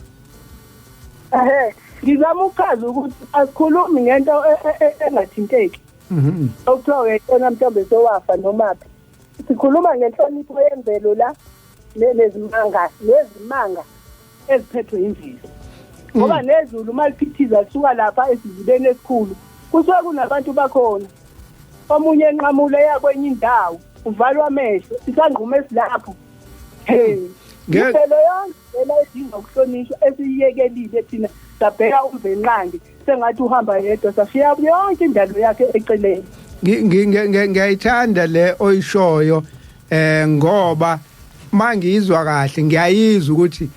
Ngizama ukuchaza ukuthi asikhulumi ngento engathinteki. Okuthiwa uyayibona mhlawumbe sowafa nomaphi. Sikhuluma ngenhlonipho yemvelo la nezimanga eziphethwe imvelo. Ngoba nezulu uma liphithiza lisuka lapha esizibeni esikhulu, kusuke kunabantu bakhona. Omunye enqamule eya kwenye indawo, uvalwa amehlo, isangquma esilapho. Hey, imvelo yonke lena edinga ukuhlonishwa esiyiyekelile thina, sabheka uMvenqangi sengathi uhamba yedwa, sashiya yonke indalo yakhe eceleni. Ngiyayithanda le oyishoyo, ngoba mangizwa kahle ngiyayizwa ukuthi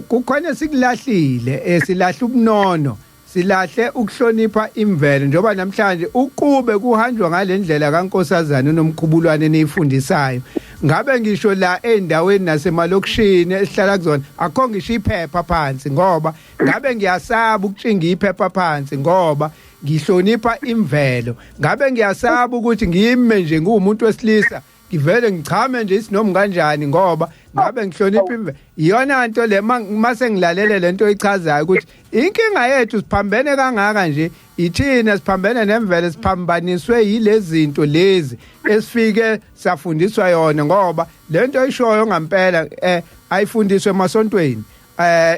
kukhona sikulahlile, silahle ubunono, silahle ukuhlonipha imvelo. Njengoba namhlanje ukube kuhanjwa ngalendlela kaNkosazana uNomkhubulwane eniyifundisayo, ngabe ngisho la endaweni nasemalokishini esihlala kuzona akho ngisho iphepha phansi, ngoba ngabe ngiyasaba ukutshinga iphepha phansi ngoba ngihlonipha imvelo. Ngabe ngiyasaba ukuthi ngime nje nguwumuntu wesilisa ngivele ngichame nje isinomi kanjani ngoba ngabe ngihlonipha imvelo. Iyona nto le mase ngilalele lento oyichazayo ukuthi inkinga yethu siphambene kangaka nje, ithina siphambene nemvelo, siphambaniswe yilezi zinto lezi esifike safundiswa yona, ngoba lento oyishoyo ngempela ayifundiswe emasontweni.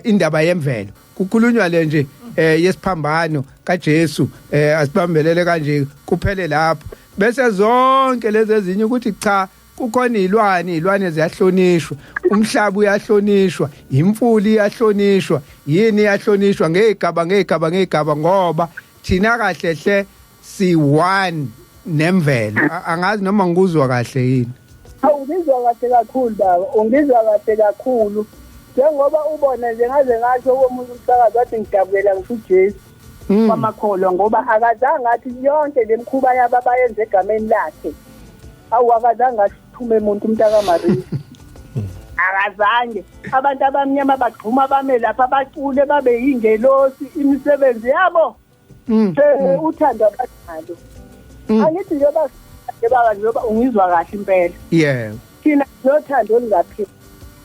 Indaba yemvelo kukhulunywa le nje yesiphambano kaJesu, asibambelele kanje kuphele lapho, bese zonke lezi ezinye ukuthi cha kukhona izilwane ziyahlonishwa, umhlaba uyahlonishwa, imfula iyahlonishwa, yini iyahlonishwa ngezigaba ngezigaba ngezigaba, ngoba thina kahle hle si one nemvelo. Angazi noma ngikuzwa kahle yini. Awungizwa kahle kakhulu baba, ungizwa kahle kakhulu. Njengoba ubona nje ngaze ngasho komunye umsakazo wathi ngidabukela ngisho uJesu kwamakholwa, ngoba akazange athi yonke le mikhuba yabo abayenza egameni lakhe. Awu, akazange asithume umuntu umntaka Maria. Akazange. Abantu abamnyama bagxuma bame lapha bacule babe yingelosi imisebenzi yabo. Uthando abanalo. Angithi nje baba njengoba ungizwa kahle impela. Yebo. Thina nothando olungapheli.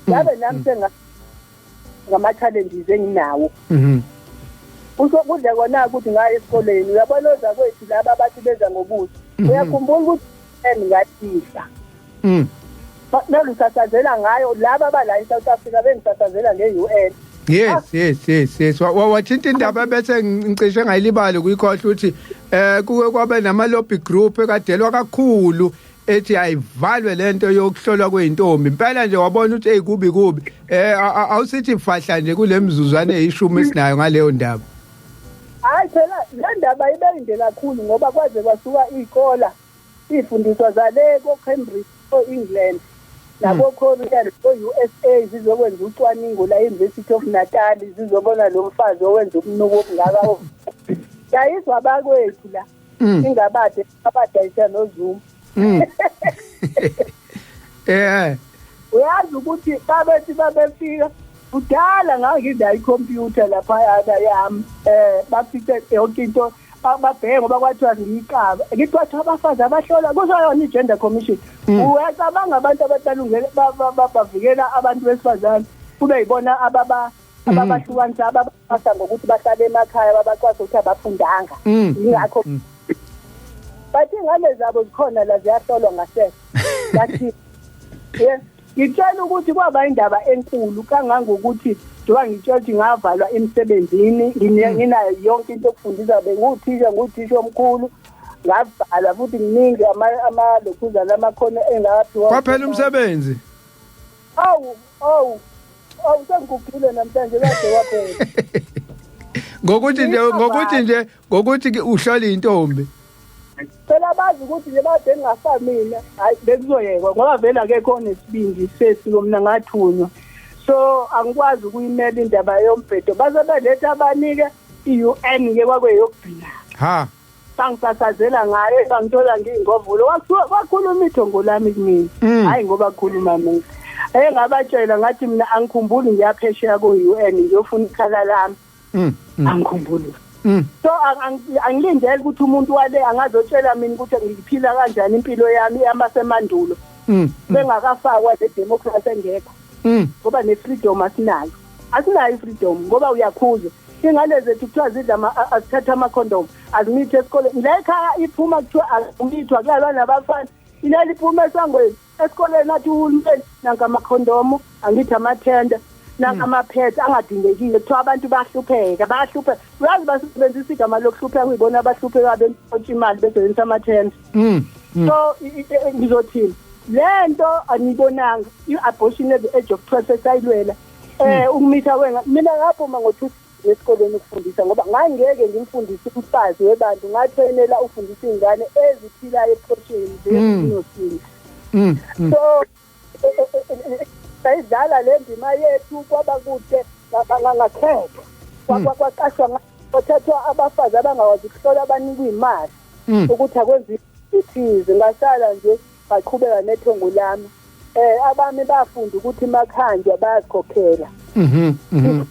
Ngabe nami senga ngama challenges enginawo. Usokudla kona ukuthi ngaye esikoleni, uyabona oza kwethu laba abathi beza ngobuso. Uyakhumbula ukuthi engingadisa. Bengisasazela ngayo laba abala eSouth Africa, bengisasazela nge-UN. Yes, yes, yes, yes. Wathinta indaba bese ngicishe ngayilibala ukuyikhohlwa ukuthi kuke kwabe nama lobby group ekadelwa kakhulu ethi ayivalwe lento yokuhlolwa kweintombi. Impela nje wabona ukuthi hey kubi kubi. Awusithi fahla nje kule mzuzwane eyishumi esinayo ngaleyo ndaba. Hayi phela le ndaba ibe inde kakhulu ngoba kwaze kwasuka izikole ifundiswa zale ko Cambridge ko England nabo Korea ko USA zizokwenza ucwaningo la University of Natal, zizobona lo mfazi owenza umnuko obungaka. Yayizwa abakwethu la ingabade abadayisa noZuma. Uyazi ukuthi babethi babefika kudala ngangidayi ikhompyutha lapha yami, bafice yonke into babheke ngoba kwathiwa ngiyiqaba, ngithi kwathiwa abafazi abahlola kusho yona i-gender commission. Uyacabanga abantu abatalungele bavikela abantu besifazane kube yibona ababahlukanisa, ababasa ngokuthi bahlale emakhaya, babacwasa ukuthi abafundanga, yingakho bathi ingane zabo zikhona la ziyahlolwa ngasese. Bathi yes, ngitshela ukuthi kwaba indaba enkulu kangangokuthi njengoba ngitshela ukuthi ngavalwa emsebenzini, nginayo yonke into yokufundisa, benguthisha, nguthisha omkhulu, ngavalwa futhi kuningi amalokhuzana amakhono engawaphiwa. Kwaphela umsebenzi. Awu awu awu, sengigugile namhlanje, kade waphela. Ngokuthi nje ngokuthi nje ngokuthi uhlola intombi. Phela bazi ukuthi nje bade ngingafa mina, hayi bekuzoyekwa ngoba vele akekho onesibindi sesiko, mina ngathunywa. So angikwazi ukuyimela indaba yombhedo. Base beletha abanike i-UN ke kwakuyokugcina. Ha. Bangisasazela ngayo, bangithola ngiyingovulo. Wakhuluma ithongo lami kumina. Hayi ngoba kukhuluma mina. Engabatshela ngathi mina angikhumbuli ngiyaphesheya ko-UN ngiyofuna ikhala lami. Angikhumbuli. So angilindele ukuthi umuntu wale angazotshela mina ukuthi ngiphila kanjani impilo yami yamasemandulo bengakafakwa le democracy engekho, ngoba ne-freedom asinayo, asinayo i-freedom, ngoba uyakhuza ingane zethu, kuthiwa zidla, azithatha amakhondomu, azimithi esikoleni. La ekhaya iphuma kuthiwa akumithwa, kulalwa nabafana. Inele iphuma esangweni esikoleni, athi uhulumeni nanka amakhondomu, angithi amathenda, nanka amaphethe angadingekile. Kuthiwa abantu bayahlupheka, bayahlupheka. Uyazi, basebenzisa igama lokuhlupheka, kuyibona abahlupheka bentshontsha imali besebenzisa amathenda. So ngizothini? Lento aniyibonanga, i-abortion at the age of 12 esayilwela, ukumitha wenga. Mina ngaphuma ngo-2 esikoleni ukufundisa, ngoba ngangeke ngimfundise umfazi webantu. Ngatrainela ufundisa iy'ngane eziphilayo ebuchosheni njengenosini. So sayidlala le ndima yethu, kwaba kude, ngakhethwa, kwaqashwa, kwathathwa abafazi abangakwazi ukuhlola, abanikwa imali ukuthi akwenziwe ithize. Ngasala nje, ngaqhubeka nethongo lami. Abami bafunda ukuthi makhanjwa bayazikhokhela. Mhm mhm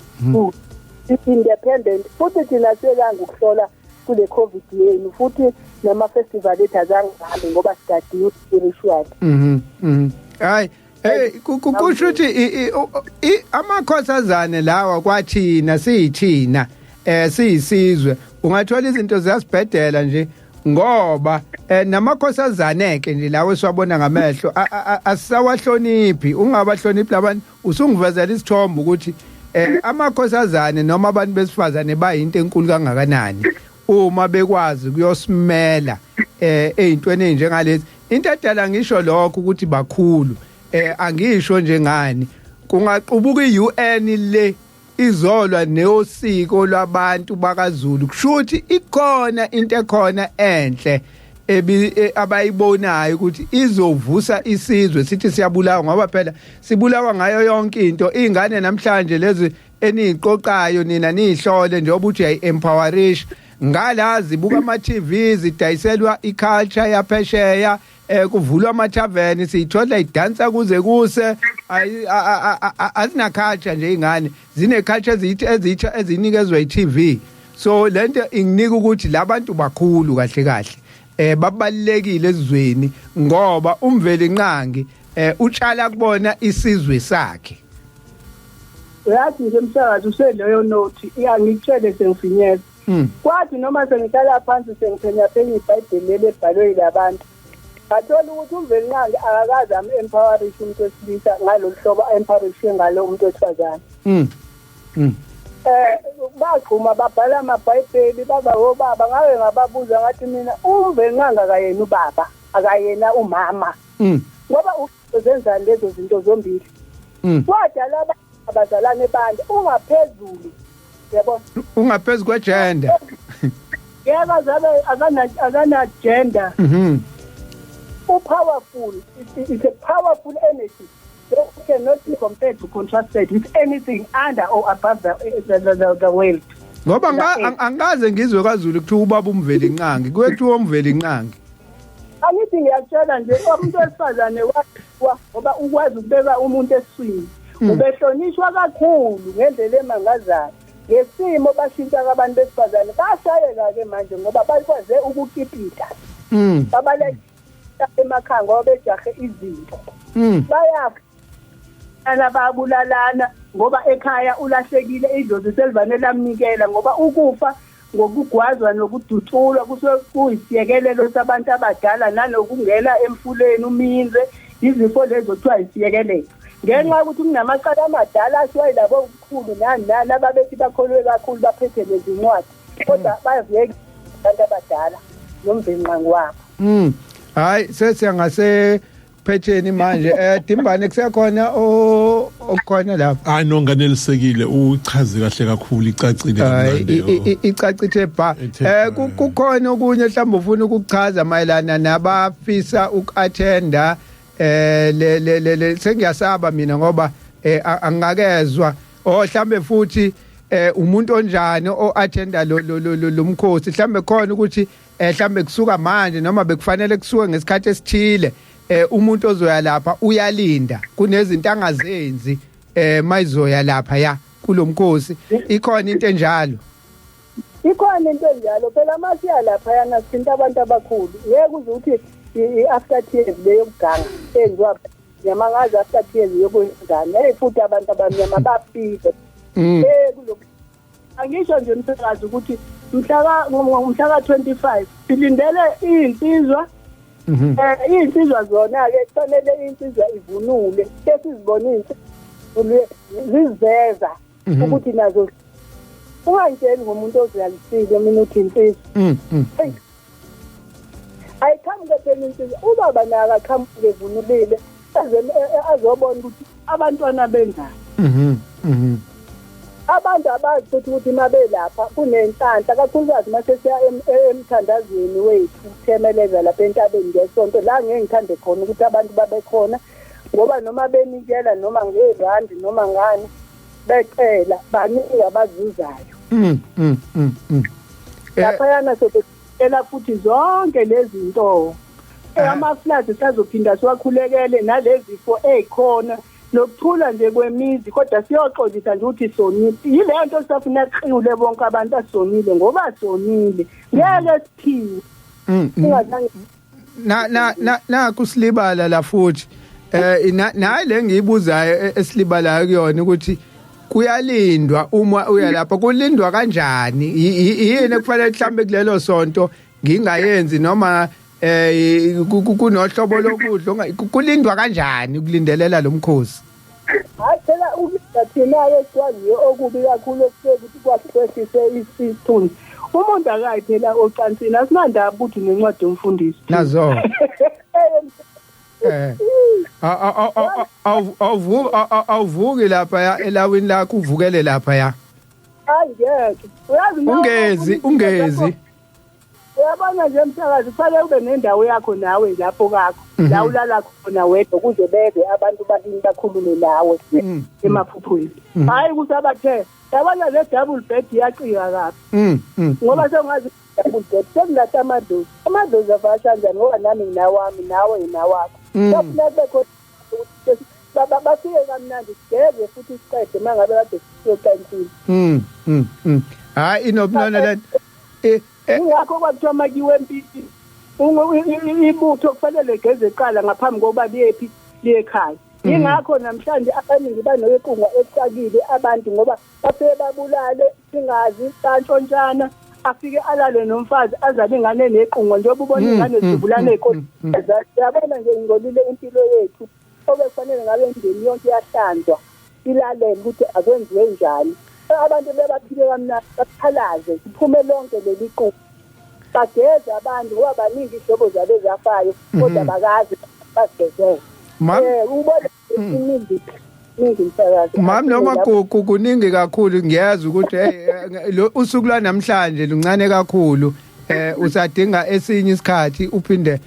Independent futhi. Thina siyekanga ukuhlola kule COVID yenu, futhi nama-festival ethu azange hambe ngoba sigadiwe spiritual. mhm mhm hayi, kusho ukuthi amakhosazane lawa kwathina siyithina, siyisizwe, ungathola izinto ziyasibhedela nje, ngoba namakhosazane ke nje lawo esiwabona ngamehlo asisawahloniphi. Ungabahloniphi labantu. Usungivezela isithombe ukuthi amakhosazane noma abantu besifazane bayinto enkulu kangakanani uma bekwazi kuyosimela ezintweni ezinjengalezi. Into edala ngisho lokho ukuthi bakhulu, angisho njengani kungaqubuka iUN le izolwa neosiko lwabantu bakaZulu, kushuthi ikhona into ekhona enhle ebi abayibonayo ukuthi izovusa isizwe. Sithi siyabulawa ngoba phela sibulawa ngayo yonke into. Izingane namhlanje lezi eniziqoqayo nina nihlole njengoba uthi uyayi-empowerish ngala, zibuka ama-TV, zidayiselwa i-culture yaphesheya, kuvulwa ama-tavern, siyithola idansa kuze kuse. Azina culture nje ingane, zine culture ezithi ezitsha ezinikezwa i-TV. So lento inginika ukuthi labantu bakhulu kahle kahle, babalekile ezweni, ngoba uMvelinqangi utshala kubona isizwe sakhe. Uyazi nje, msakazi, useleyo nothi iyangitshele sengifinyeza. Kwathi noma sengihlala phansi sengiphenyaphenya iBhayibheli leli ebhalwe yilabantu, ngathola ukuthi uMvelinqangi akakaze am-empowerishe umuntu wesilisa ngalolu hlobo a-empowerishe ngalo umuntu wesifazane. Bagxuma babhala amabhayibheli, baba obaba. Ngabe ngababuza ngathi mina, uMvelinqangi akayena ubaba, akayena umama, ngoba uzenzani lezo zinto zombili? Wadala abazalane bantu, ungaphezulu, yabo. Ungaphezulu kwegender. Yebo, azabe akana gender. U-powerful, it's a powerful energy that cannot be compared to, contrasted with anything under or above the world. Ngoba angikaze ngizwe kaZulu kuthiwa ubaba uMvelinqangi, kuye kuthiwa uMvelinqangi. Angithi ngiyakutshela nje, umuntu wesifazane wa ngoba ukwazi ukubeka umuntu esiswini, ubehlonishwa kakhulu ngendlela emangazayo. Ngesimo bashintsha abantu besifazane, bashayeka-ke manje ngoba bakwaze ukukipita, babaleka emakhaya ngoba bejahe izinto. Bayafana, babulalana ngoba ekhaya ulahlekile, idlozi selivane lamnikela, ngoba ukufa ngokugwazwa nokudutshulwa kusuke kuyisiyekelelo sabantu abadala, nanokungena emfuleni uminze, izifo lezo kuthiwa isiyekelelo, ngenxa yokuthi kunamacala amadala ashiwa yilabo mkhulu nani nani ababethi bakholwe kakhulu, baphethe nezincwadi, kodwa bayavuyeka abantu abadala noMvelinqangi wabo. Hayi, sesiya ngase phetheni manje. Dimbane, kusekhona okhona lapha? Hayi no, nganelisekile, uchaze kahle kakhulu, icacile Hayi, kamnandi. Icacithe ba. Ithe ba. Kukhona okunye mhlawumbe ufuna ukuchaza mayelana nabafisa uku-attenda le sengiyasaba mina ngoba angakezwa oh mhlambe futhi umuntu onjani o-attenda lo mkhosi, mhlambe khona ukuthi mhlambe kusuka manje noma bekufanele kusuke ngesikhathi esithile, umuntu ozoya lapha uyalinda, kunezinto angazenzi mayizoya lapha ya kulomkhosi, ikhona into enjalo? Ikhona into enjalo phela, masiya laphayana sithinta abantu abakhulu. Ngeke uze uthi i-after tears leyokuganga enziwa nyama, ngazi after tears yokwenzani. Hey, futhi abantu abamnyama bafile. Kulokhu angisho nje, msakazi, ukuthi mhla ka 25 silindele iy'nsizwa. Iy'nsizwa zona-ke kufanele insizwa ivunule, sesizibone iy'nsizwa ziziveza ukuthi nazo. Ungangitsheli ngomuntu oziyalisile mina uthi insizwa. Hey. Ayiqhamuke phela insizwa, ubaba naye akaqhamuke evunulile, azobona ukuthi abantwana benzani. Mhm. Mhm. Abantu abazi futhi ukuthi uma belapha kunenhlanhla, kakhulukazi uma sesiya emthandazweni wethu, themeleza lapha entabeni ngesonto, la ngeke ngithande khona ukuthi abantu babe khona, ngoba noma benikela noma ngerandi noma ngani, becela, baningi abazuzayo. Mm. Mm. Mm. mm. Laphayana sobecela futhi zonke lezi zinto, ama-flood sazophinda siwakhulekele, nalezifo ey'khona, nokuthula nje kwemizi, kodwa siyoxolisa nje ukuthi sonile. Yileyo nto sisafuna kuqiwule bonke abantu asonile, ngoba sonile, ngeke siphiwe singazange. Na na na nakusilibala la futhi, nayi le ngiyibuzayo, esilibalayo kuyona ukuthi kuyalindwa uma uya lapha, kulindwa kanjani? Yini ekufanele mhlambe kulelo sonto ngingayenzi, noma kunohlobo lokudla kulindwa kanjani ukulindelela lo mkhosi? Hayi phela, ukulinda thina-ke sikwaziyo okubi kakhulu okufike ukuthi kwahlehlise isithunzi. Umuntu akayi phela ocansini, asinandaba ukuthi unencwadi yomfundisi. Nazo awuvuki lapha ya elawini lakho, uvukele lapha ya. Hayi, ngeke, uyazi Ungezi, ungezi. Uyabona nje, msakazi, kufanele ube nendawo yakho nawe lapho kakho, la ulala khona wedwa, ukuze beve abantu bakini bakhulume nawe emaphuphweni. Hhayi ukuthi abathe, yabona le double bed iyacika kabi, ngoba sengazi double bed sekulahla amadlozi. Amadlozi avasha kanjani? Ngoba nami nginawami, nawe inawakho. Kuyafuneka kube khona ukuthi bafike kamnandi, sigeze futhi siqede uma ngabe kade siyocansini. Hayi, inobunona le Ingakho kwakuthiwa makiwe empini, ibutho kufanele ligeze kuqala ngaphambi kokuba liyephi, liye ekhaya. Yingakho namhlanje abaningi banoyiqunga ekuxakile abantu, ngoba bafike babulale singazi, bantshontshana, afike alale nomfazi, azale ingane enequngo, njengoba ubona ingane zidubulana ey'koleni. Uyabona nje, ingcolile impilo yethu, obekufanele ngabe imindeni yonke iyahlanzwa, ilalele ukuthi akwenziwe njani, abantu bebaphile kamnandi, baphalaze kuphume lonke leli qungo, bageze abantu, ngoba baningi iy'hlobo zabo ezafayo kodwa bakazi bazigezele. Mam Ubona iningi ningi, msakazi. Mam noma kuningi kakhulu, ngiyazi ukuthi hey, lo usuku lwanamhlanje luncane kakhulu, usadinga esinye isikhathi uphinde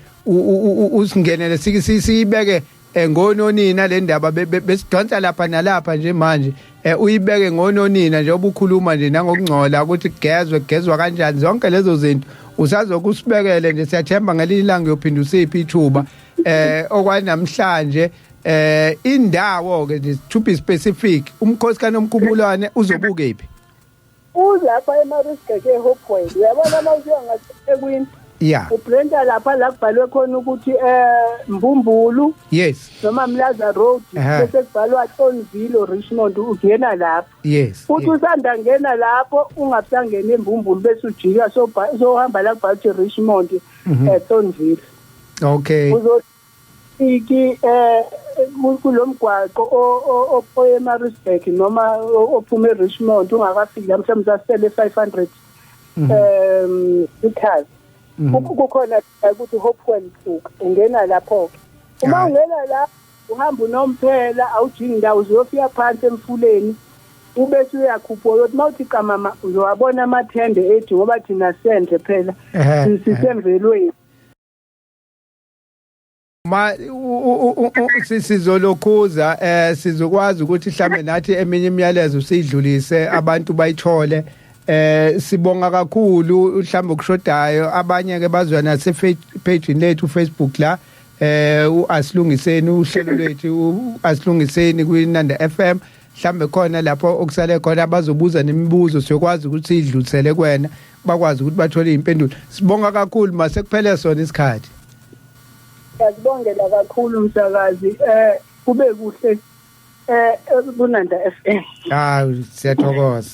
usingenele, siyibeke ngononina le ndaba besidonsa lapha nalapha nje manje, uyibeke ngononina nje obukhuluma nje nangokungcola, ukuthi kugezwe, kugezwa kanjani, zonke lezo zinto usazokusibekele nje. Siyathemba ngelinye ilanga uyophinda usiphi ithuba. Okwanamhlanje, indawo ke nje, to be specific, umkhosi kaNomkhubulwane uzobukephi? Ulapha eMaritzburg, eHopewell. Uyabona uma usuya ngaseThekwini, uBrenda, lapha la kubhalwe khona ukuthi Mbumbulu noma Mlaza Road, bese kubhalwa Thornville, Richmond, ungena lapho. Uthi usanda ngena lapho, ungabusangena eMbumbulu, bese ujika, sohamba la kubhalwe ukuthi Richmond, Thornville. Uzofiki kulomgwaqo oya eMaritzburg noma ophuma eRichmond, ungakafiki la, mhlawumbe sasele 500 meters. Kukhona ukuthi Hopewell Suka, ungena lapho ke. Uma ungena la, uhamba unomphela, awujingi ndawo, uzofika phansi emfuleni, ubese uyakhuphuka, uyothi mawuthi qamama uzowabona amathende ethu, ngoba thina sendle phela, sisemvelweni. Ma sizolokhuza, sizokwazi ukuthi mhlambe nathi eminye imiyalezo siyidlulise, abantu bayithole. Sibonga kakhulu. Mhlambe okushodayo, abanye ke bazwa nase page lethu Facebook la, uasilungiseni uhlelo lwethu, asilungiseni kwiNanda FM. Mhlambe khona lapho okusale khona abazobuza nemibuzo, siyokwazi ukuthi siyidlulisele kuwena, bakwazi ukuthi bathole impendulo. Sibonga kakhulu, mase kuphele sona isikhathi. Ngiyakubongela kakhulu, msakazi. Kube kuhle kuNanda FM. Hayi, siyathokoza.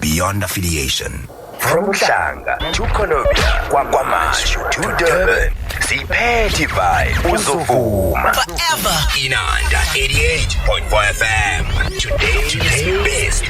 Beyond affiliation. From Mhlanga to Columbia, KwaMashu to Durban. Siphethe vibe, uzovuma. Forever. Inanda 88.4 FM. Today's best.